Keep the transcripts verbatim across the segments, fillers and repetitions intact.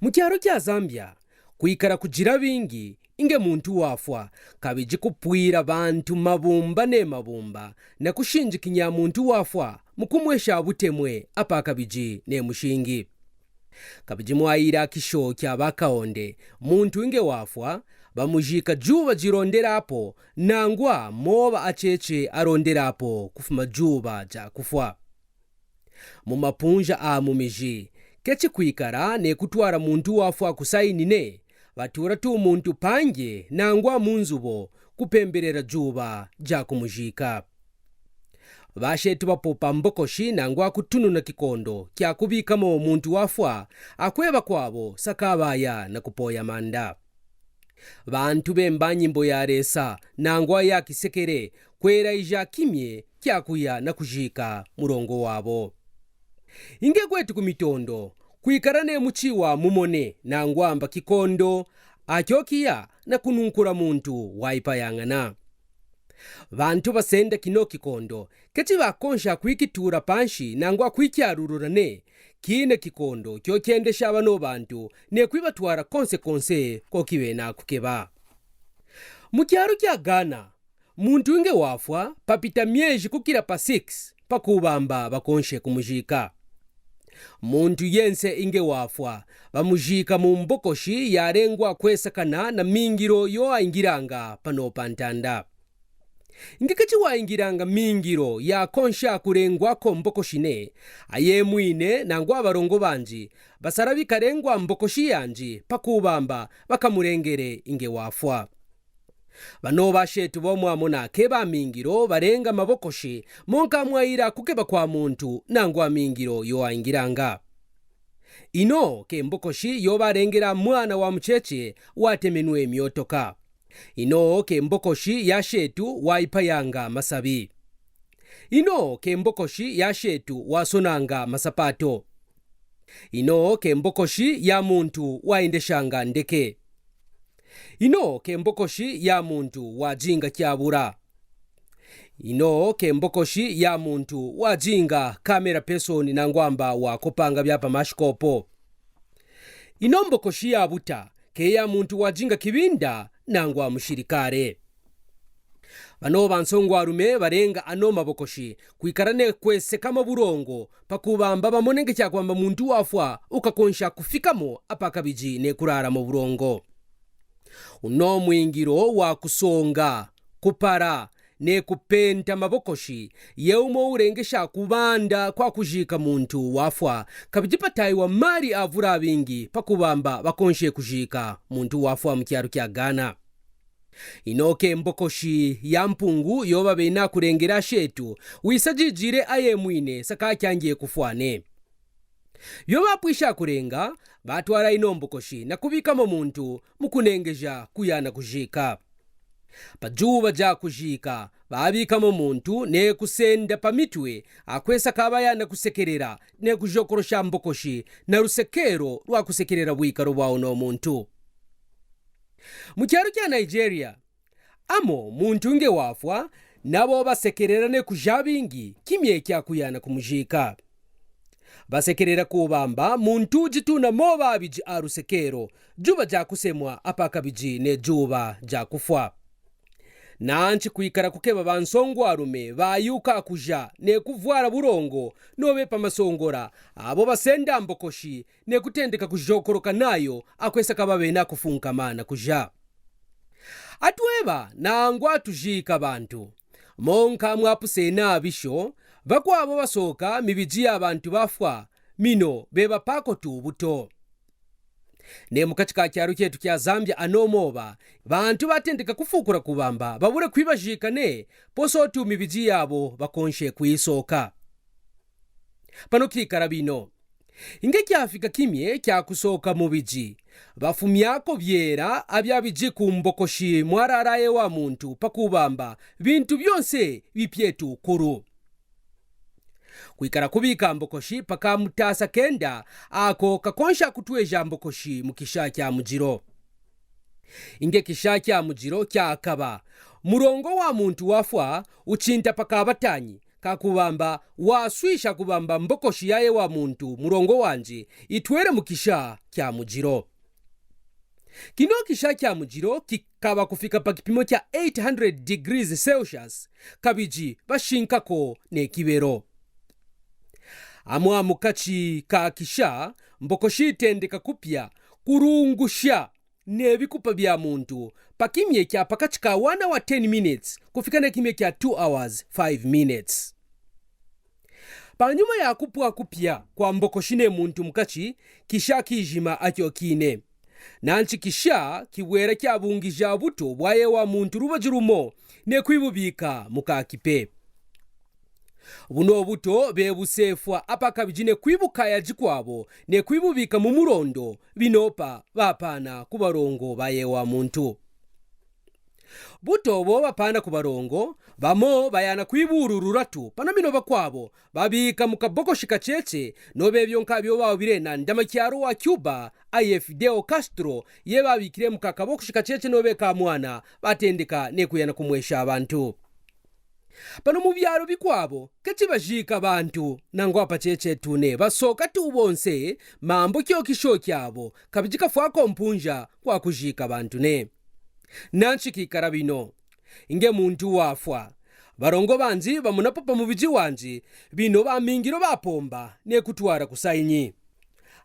Mu kyaro kya Zambia, kwikara kujira bingi, inge muntu wafwa, kabiji kupwira bantu mabumba ne mabumba, na kushinjikinya muntu wafwa, mu kumwesha butemwe apa kabiji ne mushingi. Kabiji mwayira kisho kya bakaonde, muntu inge wafwa, bamujika juba jirondera apo, nangwa moba acheche arondera apo kufuma juba ja kufwa. Mu mapunja a mu miji, kechi kwikara ne kutwara muntu wafwa kusaini ne, batura tu muntu pange nangwa munzubo kupemberera juba ja kumujika. Bashetu bapopa mbokoshi nangwa kutununa kikondo kya kubikamo muntu wafwa, akweba kwabo sakabaya na kupoya manda. Bantu bemba nyimbo ya resa, nangwa ya kisekere, kwera ija kimye kya kuya na kujika murongo wabo. Inge kwetu ku Mitondo, kwikara ne muchi wa mumone, nangwa mba kikondo, akyo kiya na kununkura muntu waipayangana. Bantu basenda kino kikondo, kechi bakonsha kwikitura panshi nangwa kwikyarurura ne, kina kikondo kyo kyendesha bano bantu ne kwibatwara konse konse ko kibena kukeba. Mu kyaro kya Ghana, muntu inge wafwa, papita myeji kukira pa six, pakubamba bakonshe kumujika. Muntu yense inge wafwa, bamujika mu mbokoshi yarengwa kwesakana na mingiro yo aingiranga pano pa ntanda. Inge kechi waingiranga mingiro yakonsha kurengwa ko mbokoshi ne, ayemwine nangwa barongo banji, basara bikarengwa mbokoshi yanji, pakubamba bakamurengere inge wafwa. Bano bashetu bo mwamona ke ba mingiro barenga mabokoshi, monka mwayira kukeba kwa muntu nangwa mingiro yo aingiranga. Ino ke mbokoshi yo barengera mwana wa mucheche watemenwe myotoka. Ino ke mbokoshi ya shetu waipayanga masabi. Ino ke mbokoshi ya shetu wasonanga masapato. Ino ke mbokoshi ya muntu waendeshanga ndeke. Ino ke mbokoshi ya muntu wajinga kyabura. Ino ke mbokoshi ya muntu wajinga camera person nangwamba wakopanga byapa mashikopo. Ino mbokoshi ya buta ke ya muntu wajinga kibinda nangwa mushirikare. Bano bansongwarume barenga ano mabokoshi, kwikara ne kwesekamo burongo, pakubamba bamonenge kyakwamba muntu wafwa ukakonsha kufikamo apa kabiji ne kuraramo burongo. Uno mwingiro wa kusonga, kupara, ne kupenta mabokoshi, yeumo urengesha kubanda kwa kujika muntu wafwa, kabiji patayiwa mari avura bingi pakubamba bakonshe kujika muntu wafwa mu kyaro kya Ghana. Ino ke mbokoshi ya mpungu yo babena kurengera shetu, wisa jijire ayemwine saka kyangiye kufwane. Byo bapwisha kurenga, batwara ino mbokoshi na kubikamo muntu mu kunengeja kuyana kujika. Pa juba ja kujika, babikamo muntu ne kusenda pa mitwe, akwesa kabayana kusekerera ne kujokorosha mbokoshi na rusekero rwa kusekerera bwikaro bwa uno muntu. Mu kyaro kya Nigeria, amo muntu nge wafwa, nabo basekerera ne kuja bingi kimye kya kuyana kumujika. Basekerera kubamba muntu jituna mo babiji a rusekero, juba ja kusemwa apa kabiji ne juba ja kufwa. Nanchi kwikara kukeba bansongwarume bayuka kuja ne kuvwara burongo nobe pa masongora, abo basenda mbokoshi ne kutendeka kujokoroka nayo, akwesa kaba bena kufunkama na kuja. Atweba nangwa tujika bantu, monka mwapusena bisho, bakwabo basoka mibiji ya bantu bafwa, mino beba pako tubuto. Ne mu kachi ka kyaro kyetu kya Zambia ano moba, bantu batendeka kufukura kubamba, babure kwibajika ne, poso tu mibiji yabo bakonshe kuyisoka. Pano kikara bino. Inge kyafika kimye kya kusoka mubiji, bafumyako byera abya biji ku mbokoshi mwararaye wa muntu pakubamba bintu byonse bipyetu kuru. Kwikara kubika mbokoshi paka mutasa kenda, ako kakonsha kutweja mbokoshi mu kisha kya mujiro. Inge kisha kya mujiro kyakaba, murongo wa muntu wafwa uchinta paka batanyi, kakubamba waswisha kubamba mbokoshi yaye wa muntu murongo wanji itwere mu kisha kya mujiro. Kino kisha kya mujiro kikaba kufika pa kipimo kya eight hundred degrees Celsius, kabiji bashinkako ne kibero. Amwa mukachi ka kisha, mbokoshi itendeka kupya, kurungusha ne bikupa bya muntu pa kimye kya pakachi ka one hour ten minutes kufika na kimye kya two hours five minutes. Panyuma ya kupwa kupya kwa mbokoshi ne muntu mukachi, kisha kijima akyo kine. Nanchi kisha kibwera kyabungija buto bwaye wa muntu rubaji rumo ne kwibubika mukakipe. Buno buto bebusefwa apa kabiji ne kwibukaya jikwabo ne kwibubika mu murondo, binopa bapana ku barongo baye wa muntu. Buto bo bapana ku barongo, bamo bayana kwibururura tu, pano bino bakwabo babika mu kabokoshi kacheche, nobe byo nkabyo bawubire na ndama kyaro wa Cuba, aye Fidel Castro, ye babikire mu kakabokoshi kacheche nobe ka mwana, batendeka ne kuyana kumwesha abantu. Pano mu byaro bikwabo, keti bajika bantu, nangwa pacheche tune, basoka tu bonse, mambo kyo kisho kyabo, kabiji kafwako mpunja kwa kujika bantu ne. Nanchi kikara bino. Inge muntu wafwa. Barongo banzi bamunapo pa mubiji wanzi, bino bamingiro bapomba, ne kutwara kusaini.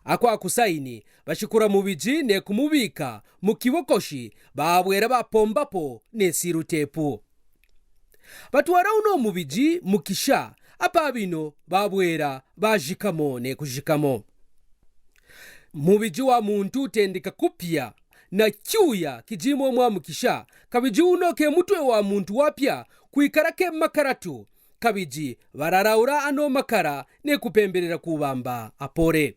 Akwa kusaini, bashikura mubiji ne kumubika mu kibokoshi, babwera bapombapo ne sirutepu. Batwara uno mubiji mu kisha, apa bino babwera bajikamo ne kujikamo. Mubiji wa muntu utendeka kupya na kyuya kijimo mwa mu kisha, kabiji uno ke mutwe wa muntu wapya kwikara ke makara tu, kabiji bararaura ano makara ne kupemberera kubamba apore.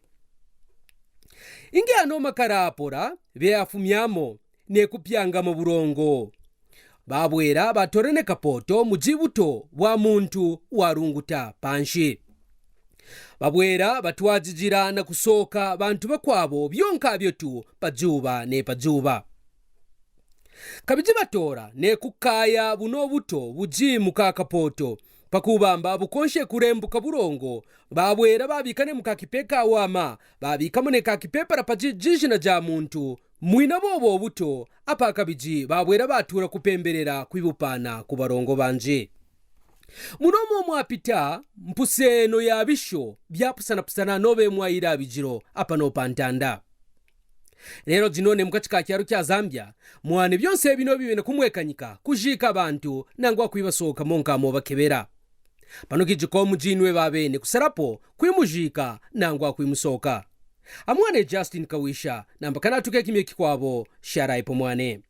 Inge ano makara apora, be afumyamo ne kupyangamo burongo. Babwera batorene kapoto muji buto bwa muntu warunguta panshi. Babwera batwajijira na kusoka bantu bakwabo byonka byo tu pajuba ne pajuba. Kabiji batora ne kukaya buno buto buji muka kapoto, pakubamba bukonshe kurembuka burongo, babwera babikane muka kipeka wama, babikamo ne ka kipepara paji jijina ja muntu, mwina bobo buto, apa kabiji babwera batura kupemberera kwibupana ku barongo banji. Muno mo mwapita mpuseno ya bisho byapusanapusana nobe mwayira bijiro apa no pantanda. Rero jinone mukachi ka kyaro kya Zambia, mwane byonse bino bibina kumwekanyika, kujika abantu, nangwa kwibasoka monka mo bakebera. Pano kijiko mujinwe babene kusarapo, kwimujika, nangwa kwimusoka. Amwane Justin Kawisha, namba kanatuke kimye kikwabo, shara ipo mwane.